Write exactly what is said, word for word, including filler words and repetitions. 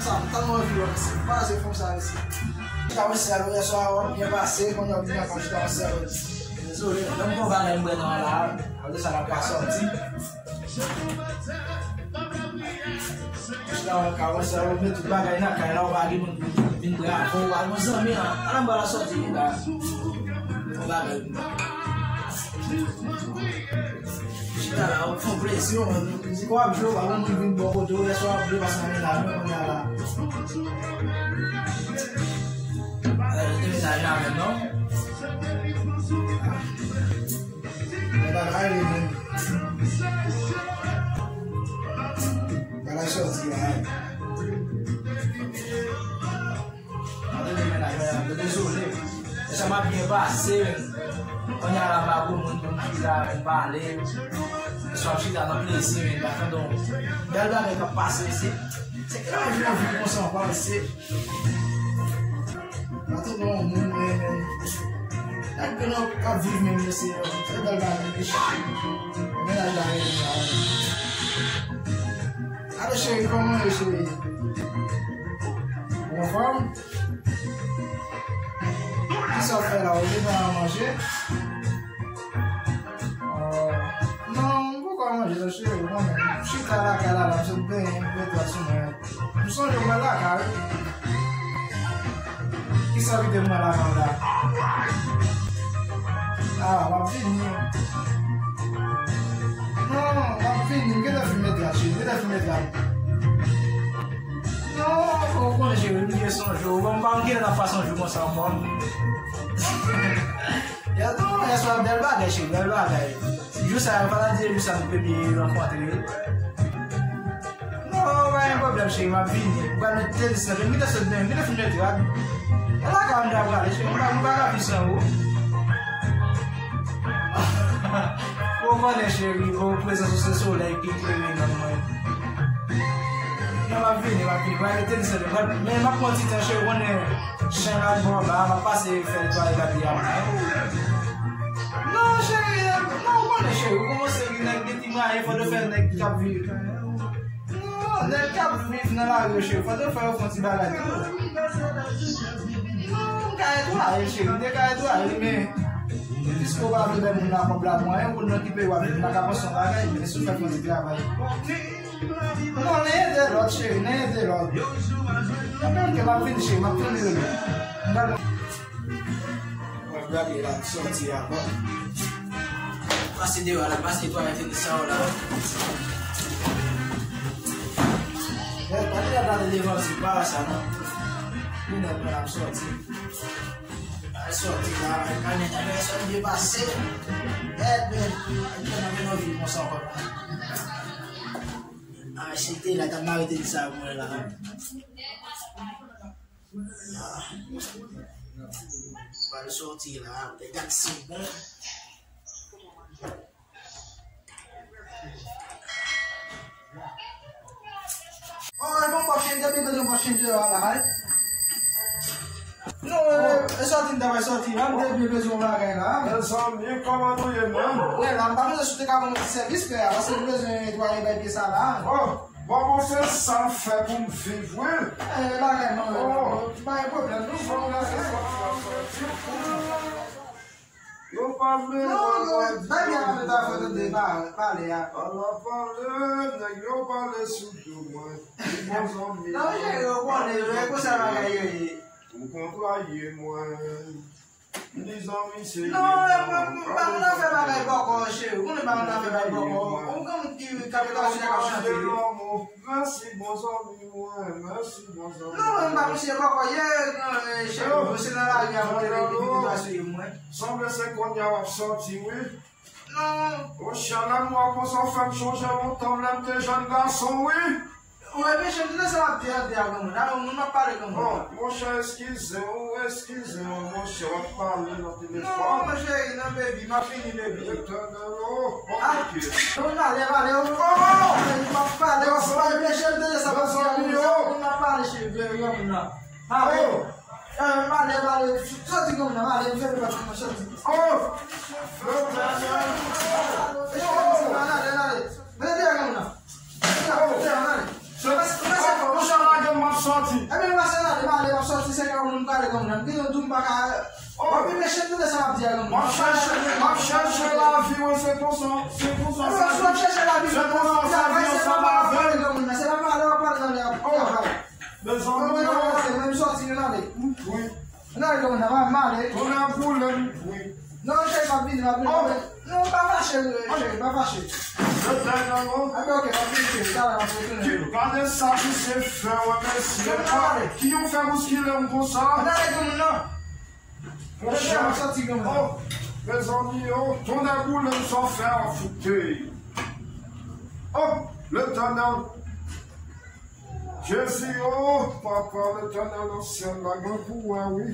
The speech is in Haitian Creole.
Sa m tèlman anvi wè mesye, pa se fanm sa mesye. Chita wè sèl ou yèswa, w ap byen pase, kounye a w vin ankò chita wè sèl ou. Dezole, menm konba menm bwè nan la, apre sa n ap ka sòti. Chita wè ka wè sèl ou, met tout bagay nan kay la, ou pa gen moun pou vin bravo w, al bon zanmi an, al anba la sòti la. Bon bagay. Chita la, w ap fè yon plezi w, man. Mizik w ap jwe, w pa gen moun vin bò kote w, lè sa w ap jwe, pase nan mennaj mwen kounye a la. Ala, yo te mennaj la menm, non? Mennaj la, li menm. Bagay sòti la, hein. Mwen te di mennaj mwen an, mwen dezole. E sa m ap byen pase, men. Kounye a la, m pa gon moun pou m chita, pou m pale. E sa m ap chita nan plezi, men, m pa tande yon bèl bagay k ap pase, se, se kraze yon vi konsa ankò, mesye. M pa tande yon moun, men, men. Nèg k ap viv menm, mesye, se bèl bagay, mesye. Mennaj la, rele la. Alo, cheri, kòman w ye, cheri? Ou anfòm? Kisa w fè la? Ou gentan manje? Ò, non, m poko manje non, cheri, ou konnen. M chita lakay la, la, m sot benyen, m mete sou mwen. M sonje w mwen lakay, wi. Kisa w kite m nan lakay la? Ah, w ap vini. Non, w ap vini. M gentan fin met rad, cheri. M gentan fin met rad. Non, ou konnen, cheri, m byen sonje w. Bon, m pa m gentan ap pa sonje w konsa ankò. Ya, non, yèswa, bèl bagay, cheri, bèl bagay. Jou sa, fò ta di jou sa nou premye rankontre. Non, pa gen pwoblèm, cheri, m ap vini. M pral met tenis nan pye m, m gentan sot benyen, m gentan fin met rad. E lakay m ta prale, cheri, m pa, m pa ka viv san ou. Ou konnen, cheri, bon, prezans ou se solèy ki klere nanm mwen. Non, m ap vini, m ap vini. M pral met tenis nan pye m, men m ap pran ti tan, cheri, ou konnen chen la bò ba, m ap pase fè netwaye papye a mwen. Non, cheri, non, ou konnen, cheri, ou gon seri nèg gen ti mwayen, fò w fè nèg k ap viv. Non, nèg k ap viv nan lari yo, cheri, fò w fè yo fè yon ti bagay tou. Non, m ka netwaye, cheri, m te ka netwaye, men piske w pa vle bay moun la kòb la mwayen, ou konn nan ki peyi w ap viv, m pa ka panse yon bagay, men si w fè fè yon ti travay. Non, nen ede lòt, cheri, nen ede lòt. Epi, ok, m ap vini, cheri, m ap vini rele. M pral Mwen gade la, m sòti a, bon. Pase deyò la, pase netwaye tenis sa w la. Bon, pa gen lè gade devan ti pa sa, non. Yon lè mwen ap sòti. Al sòti la, al kannen, al sòti byen pase. Èt, men, al kannen, men, nou viv konsa ankò. Al chite la, t ap mare tenis sa mwen la. Ah. Pral sòti la, gad si bon. Oh, e bon, bon, cheri, depi bezwen bon, cheri, deyò la, hay. Non, e, e sòti, m ta pral sòti la, m te byen bezwen yon bagay la. Mezanmi, kòman nou ye menm? Wi, la, m pa bezwen sou te ka ban mwen ti sèvis, pè a, paske m bezwen netwaye bay pye sa la. Oh. Bon, bon, se sa m fè pou m viv, wi. Eh, bagay non, non, non. Pa gen pwoblèm, non. Bon, se sa m fè. Yo pale, non, non, bay byen pale ta fè tande, pa, pale a. Ala pale, nèg yo pale sou do mwen. Bon zanmi. Non, cheri, yo konnen, yo, e konsa bagay yo ye. Ou kontwaye mwen. Non, m pa konn afè bagay bòkò, cheri. Ou konnen m pa konn afè bagay bòkò. Ou gen moun ki ka fè ta sou ka chante. Mèsi, bon zanmi mwen. Mèsi, bon zanmi. Non, m pa konn si se bòkò ye, cheri. Bon, se nan lari a, mwen te vin ta sou mwen. Sanble se kounye a w ap sòti, wi. Non. Monchè, lè m wè w konsa, w fè m chonje lontan lè m te jèn gason, wi. Ou epi, cheri, tande sa m ap di a, di a granmoun. A, moun m ap pale granmoun. Bon, monchè, eskize w, eskize w, monchè, w ap pale nan telefòn. Non, cheri, non, baby, m ap vini, baby. Etènèl, oh, ah, ok. Non, pale, pale, oh, oh, oh, m ap pale, oh, pale, cheri, tande sa m ap di a, granmoun, m ap pale, cheri, granmoun nan. Ah, oh. Eh, pale, pale, sòti granmoun nan, pale, m fè pati mwen sòti. Oh! Etènèl. Oh! Pale, pale. Mete granmoun nan. Mete granmoun nan, pale. Monchè, lage m, m ap sòti. Ebyen, nou pase la, m ale, m ap sòti, se ka ou menm prale, granmoun. M gentan di w m pa ka. W ap vin mechan, tande sa m ap di a, granmoun. M ap chèche, m ap chèche lavi, wi, se konsa, se konsa. Ebyen, si w ap chèche lavi, se konsa sa viv ansanm avè l. Granmoun, se pa pale, w ap pale nan lè ap travay. Mezanmi, mwen, mwen, mwen, mwen, m sòti, mwen ale. Wi. Mwen ale, granmoun, m ale. Tonnè boule m, wi. Non, cheri, m ap vini, m ap vini. Oh. Non, pa fache, cheri, pa fache. Letènèl, non. Ebyen, ok, m ap vini, cheri, talè, m ap retounen. Gade sa misye fè, wè, mesye. Ki yo fè bouskile m konsa? Mwen ale, granmoun, non. Monchè, m sòti, granmoun. Oh, mezanmi, oh, tonnè boule m, sa w fè a, foute. Oh, Letènèl. Jezi, oh, papa, Letènèl nan syèl la, gen pou wè, wi.